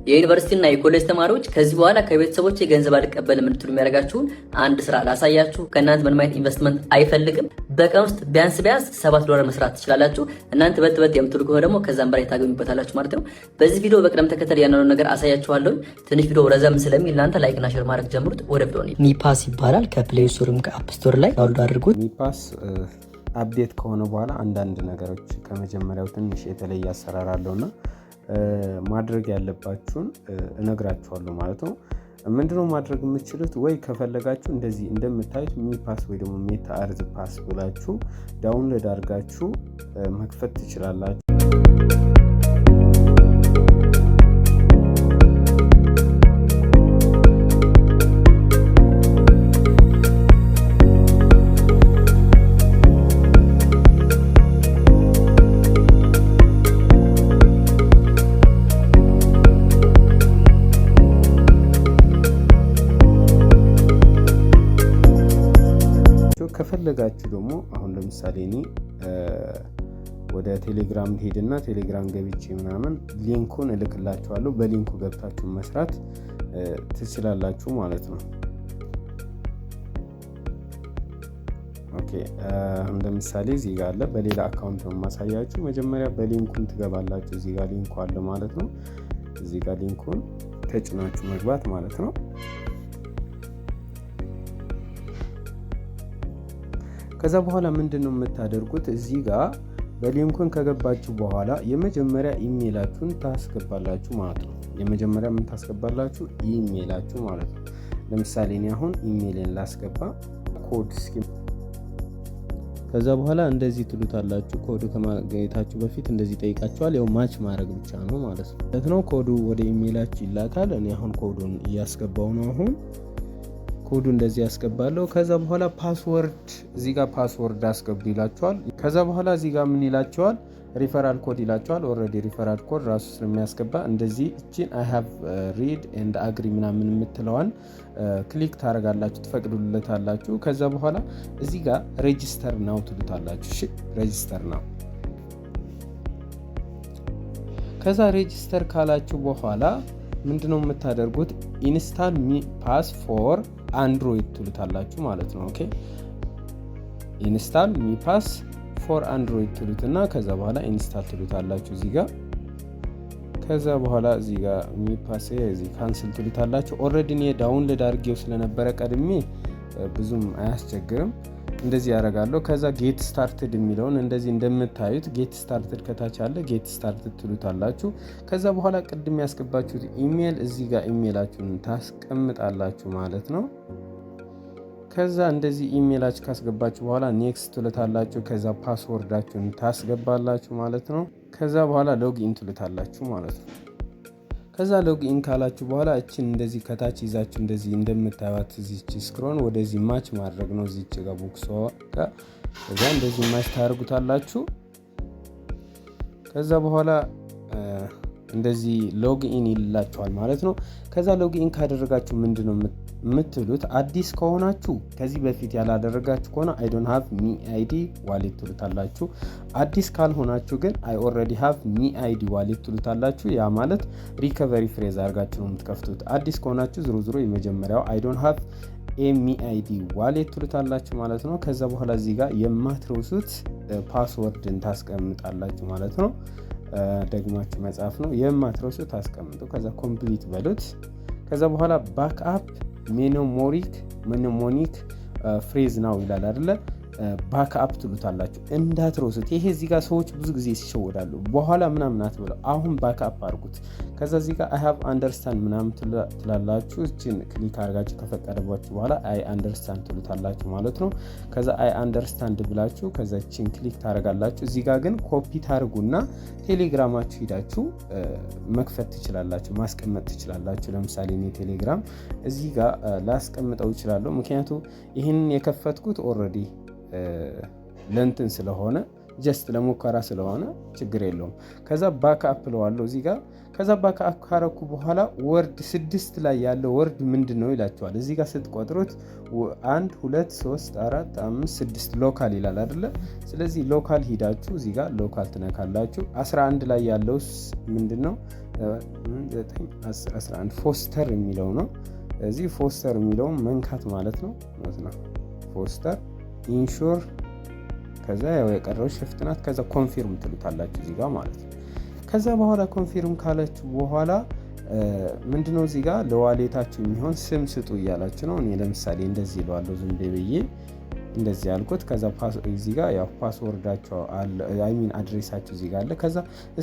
የዩኒቨርሲቲና የኮሌጅ ተማሪዎች ከዚህ በኋላ ከቤተሰቦች ገንዘብ አልቀበልም እንድትሉ የሚያደርጋችሁን አንድ ስራ ላሳያችሁ። ከእናንተ ምንም አይነት ኢንቨስትመንት አይፈልግም። በቀን ውስጥ ቢያንስ ቢያንስ $7 መስራት ትችላላችሁ። እናንተ በት በት የምትሉ ከሆነ ደግሞ ከዛም በላይ ታገኙበታላችሁ ማለት ነው። በዚህ ቪዲዮ በቅደም ተከተል ያንኑ ነገር አሳያችኋለሁ። ትንሽ ቪዲዮ ረዘም ስለሚል እናንተ like እና share ማድረግ ጀምሩት። ወደ ቪዲዮ። ሚፓስ ይባላል። ከ Play Store ም ከ App Store ላይ download አድርጉት። ሚፓስ update ከሆነ በኋላ አንዳንድ ነገሮች ከመጀመሪያው ትንሽ የተለየ አሰራር አለውና ማድረግ ያለባችሁን እነግራችኋለሁ ማለት ነው። ምንድነው ማድረግ የምትችሉት? ወይ ከፈለጋችሁ እንደዚህ እንደምታዩት ሚፓስ ወይ ደግሞ Meta Earth Pass ብላችሁ download አድርጋችሁ መክፈት ትችላላችሁ። ከፈለጋችሁ ደግሞ አሁን ለምሳሌ እኔ ወደ ቴሌግራም ሄድና ቴሌግራም ገብቼ ምናምን link ኡን እልክላችኋለሁ። በ link ኡ ገብታችሁ መስራት ትችላላችሁ ማለት ነው። Okay፣ አሁን ለምሳሌ እዚህ ጋር አለ። በሌላ account ነው የማሳያችሁ። መጀመሪያ በ link ኡን ትገባላችሁ። እዚህ ጋር link ኡ አለ ማለት ነው። እዚህ ጋር link ኡን ተጭናችሁ መግባት ማለት ነው። ከዛ በኋላ ምንድን ነው የምታደርጉት? እዚህ ጋር በ link ኡን ከገባችሁ በኋላ የመጀመሪያ ኢሜይላችሁን ታስገባላችሁ ማለት ነው። የመጀመሪያ ምን ታስገባላችሁ? ኢሜይላችሁ ማለት ነው። ለምሳሌ እኔ አሁን ኢሜይልን ላስገባ፣ ኮድ እስኪ። ከዛ በኋላ እንደዚህ ትሉታላችሁ። ኮዱ ከማግኘታችሁ በፊት እንደዚህ ጠይቃችኋል። ያው match ማድረግ ብቻ ነው ማለት ነው። ኮዱ ወደ ኢሜይላችሁ ይላካል። እኔ አሁን ኮዱን እያስገባው ነው። አሁን ኮዱ እንደዚህ ያስገባለሁ። ከዛ በኋላ password፣ እዚህ ጋር password አስገቡ ይላችኋል። ከዛ በኋላ እዚህ ጋር ምን ይላችኋል? Referral code ይላችኋል። Already referral code ራሱ ስለሚያስገባ እንደዚህ እችን "I have read and agree" ምናምን የምትለዋን click ታደርጋላችሁ፣ ትፈቅዱለታላችሁ። ከዛ በኋላ እዚህ ጋር "register now" ትሉታላችሁ። እሺ፣ register now። ከዛ register ካላችሁ በኋላ ምንድነው የምታደርጉት? "Install Mi Pass for Android" ትሉታላችሁ ማለት ነው። Okay፣ "Install Mi Pass for Android" ትሉትና ከዛ በኋላ install ትሉታላችሁ እዚህ ጋር። ከዛ በኋላ እዚህ ጋር ሚፓስ እዚህ cancel ትሉታላችሁ። Already እኔ download አድርጌው ስለነበረ ቀድሜ ብዙም አያስቸግርም። እንደዚህ ያደርጋለሁ። ከዛ get started የሚለውን እንደዚህ እንደምታዩት get started ከታች አለ። Get started ትሉታላችሁ። ከዛ በኋላ ቅድም ያስገባችሁት ኢሜል እዚህ ጋር ኢሜላችሁን ታስቀምጣላችሁ ማለት ነው። ከዛ እንደዚህ ኢሜላችሁ ካስገባችሁ በኋላ next ትሉታላችሁ። ከዛ password ኣችሁን ታስገባላችሁ ማለት ነው። ከዛ በኋላ log in ትሉታላችሁ ማለት ነው። ከዛ log in ካላችሁ በኋላ እችን እንደዚህ ከታች ይዛችሁ እንደዚህ እንደምታዩት እዚች screen ወደዚህ match ማድረግ ነው። እዚች ጋር box ጋር ከዛ እንደዚህ match ታደርጉታላችሁ። ከዛ በኋላ እንደዚህ log in ይልላችኋል ማለት ነው። ከዛ log in ካደረጋችሁ ምንድን ነው የምትሉት? አዲስ ከሆናችሁ፣ ከዚህ በፊት ያላደረጋችሁ ከሆነ "I don't have MeID wallet" ትሉታላችሁ። አዲስ ካልሆናችሁ ግን "I already have MeID wallet" ትሉታላችሁ። ያ ማለት recovery phrase አድርጋችሁ ነው የምትከፍቱት። አዲስ ከሆናችሁ ዝሮ ዝሮ የመጀመሪያው "I don't have MeID wallet" ትሉታላችሁ ማለት ነው። ከዛ በኋላ እዚህ ጋር የማትረሱት password ን ታስቀምጣላችሁ ማለት ነው። ደግማችሁ መጻፍ ነው፣ የማትረሱት ታስቀምጡ። ከዛ complete በሉት። ከዛ በኋላ "Backup mnemonic phrase now" ይላል አይደለ? Backup ትሉታላችሁ እንዳትረሱት። ይሄ እዚህ ጋር ሰዎች ብዙ ጊዜ ይሸወዳሉ። በኋላ ምናምን አትበለው፣ አሁን backup አድርጉት። ከዛ እዚህ ጋር "I have understand" ምናምን ትላላችሁ። እችን click አድርጋችሁ ከፈቀደባችሁ በኋላ "I understand" ትሉታላችሁ ማለት ነው። ከዛ "I understand" ብላችሁ ከዛ እችን click ታደርጋላችሁ። እዚህ ጋር ግን ኮፒ ታርጉና ቴሌግራማችሁ ሂዳችሁ መክፈት ትችላላችሁ፣ ማስቀመጥ ትችላላችሁ። ለምሳሌ እኔ ቴሌግራም እዚህ ጋር ላስቀምጠው እችላለሁ። ምክንያቱ ይህንን የከፈትኩት already ለእንትን ስለሆነ፣ just ለሙከራ ስለሆነ ችግር የለውም። ከዛ backup እለዋለሁ እዚህ ጋር። ከዛ backup ካረኩ በኋላ word 6 ላይ ያለው word ምንድን ነው ይላችኋል። እዚህ ጋር ስትቆጥሩት አንድ፣ ሁለት፣ ሶስት፣ አራት፣ አምስት፣ ስድስት local ይላል አይደለ? ስለዚህ local ሂዳችሁ እዚህ ጋር local ትነካላችሁ። 11 ላይ ያለውስ ምንድን ነው? 9 10 11 ፎስተር የሚለው ነው። እዚህ ፎስተር የሚለውን መንካት ማለት ነው። ፎስተር ensure፣ ከዛ ያው የቀረው shift ናት። ከዛ confirm ትሉታላችሁ እዚህ ጋር ማለት ነው። ከዛ በኋላ confirm ካላችሁ በኋላ ምንድነው፣ እዚህ ጋር ለ wallet ኣችሁ የሚሆን ስም ስጡ እያላችሁ ነው። እኔ ለምሳሌ እንደዚህ እለዋለሁ፣ ዝም ብዬ እንደዚህ ያልኩት። ከዛ እዚህ ጋር ያው password ኣችሁ አለ፣ I mean address ኣችሁ እዚህ ጋር አለ። ከዛ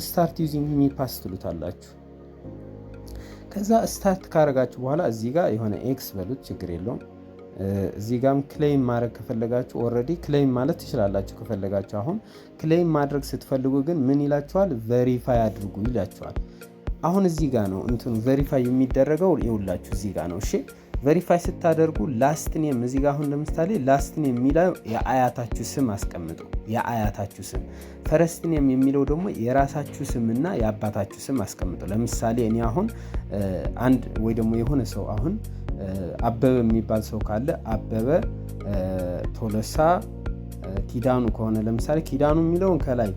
start using Me Pass ትሉታላችሁ። ከዛ start ካረጋችሁ በኋላ እዚህ ጋር የሆነ X በሉት፣ ችግር የለውም። እዚህ ጋም claim ማድረግ ከፈለጋችሁ already claim ማለት ትችላላችሁ ከፈለጋችሁ። አሁን claim ማድረግ ስትፈልጉ ግን ምን ይላችኋል? Verify አድርጉ ይላችኋል። አሁን እዚህ ጋር ነው እንትኑ verify የሚደረገው፣ ይውላችሁ እዚህ ጋር ነው። እሺ፣ verify ስታደርጉ last name እዚህ ጋር፣ አሁን ለምሳሌ last name የሚለው የአያታችሁ ስም አስቀምጡ። የአያታችሁ ስም። First name የሚለው ደግሞ የራሳችሁ ስምና የአባታችሁ ስም አስቀምጡ። ለምሳሌ እኔ አሁን አንድ ወይ ደግሞ የሆነ ሰው አሁን አበበ የሚባል ሰው ካለ፣ አበበ ቶለሳ ኪዳኑ ከሆነ፣ ለምሳሌ ኪዳኑ የሚለውን ከላይ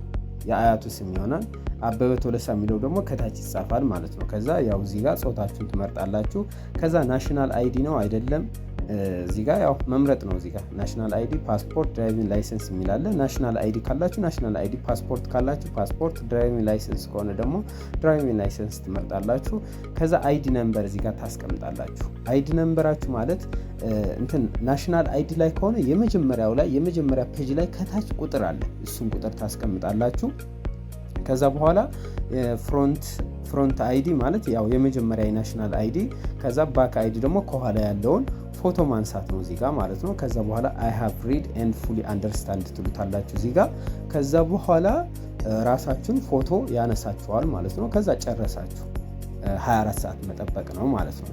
የአያቱ ስም ይሆናል። አበበ ቶለሳ የሚለው ደግሞ ከታች ይጻፋል ማለት ነው። ከዛ ያው እዚህ ጋር ጾታችሁን ትመርጣላችሁ። ከዛ national ID ነው አይደለም፣ እዚህ ጋር ያው መምረጥ ነው። እዚህ ጋር national ID፣ ፓስፖርት፣ driving license የሚል አለ። National ID ካላችሁ national ID፣ ፓስፖርት ካላችሁ ፓስፖርት፣ driving license ከሆነ ደግሞ driving license ትመርጣላችሁ። ከዛ ID number እዚህ ጋር ታስቀምጣላችሁ። ID number ኣችሁ ማለት እንትን national ID ላይ ከሆነ የመጀመሪያው ላይ፣ የመጀመሪያ page ላይ ከታች ቁጥር አለ። እሱን ቁጥር ታስቀምጣላችሁ። ከዛ በኋላ front ID ማለት ያው የመጀመሪያ የ national ID፣ ከዛ back ID ደግሞ ከኋላ ያለውን ፎቶ ማንሳት ነው እዚጋ ማለት ነው። ከዛ በኋላ "I have read and fully understand" ትሉታላችሁ እዚጋ። ከዛ በኋላ ራሳችሁን ፎቶ ያነሳችኋል ማለት ነው። ከዛ ጨረሳችሁ፣ 24 ሰዓት መጠበቅ ነው ማለት ነው።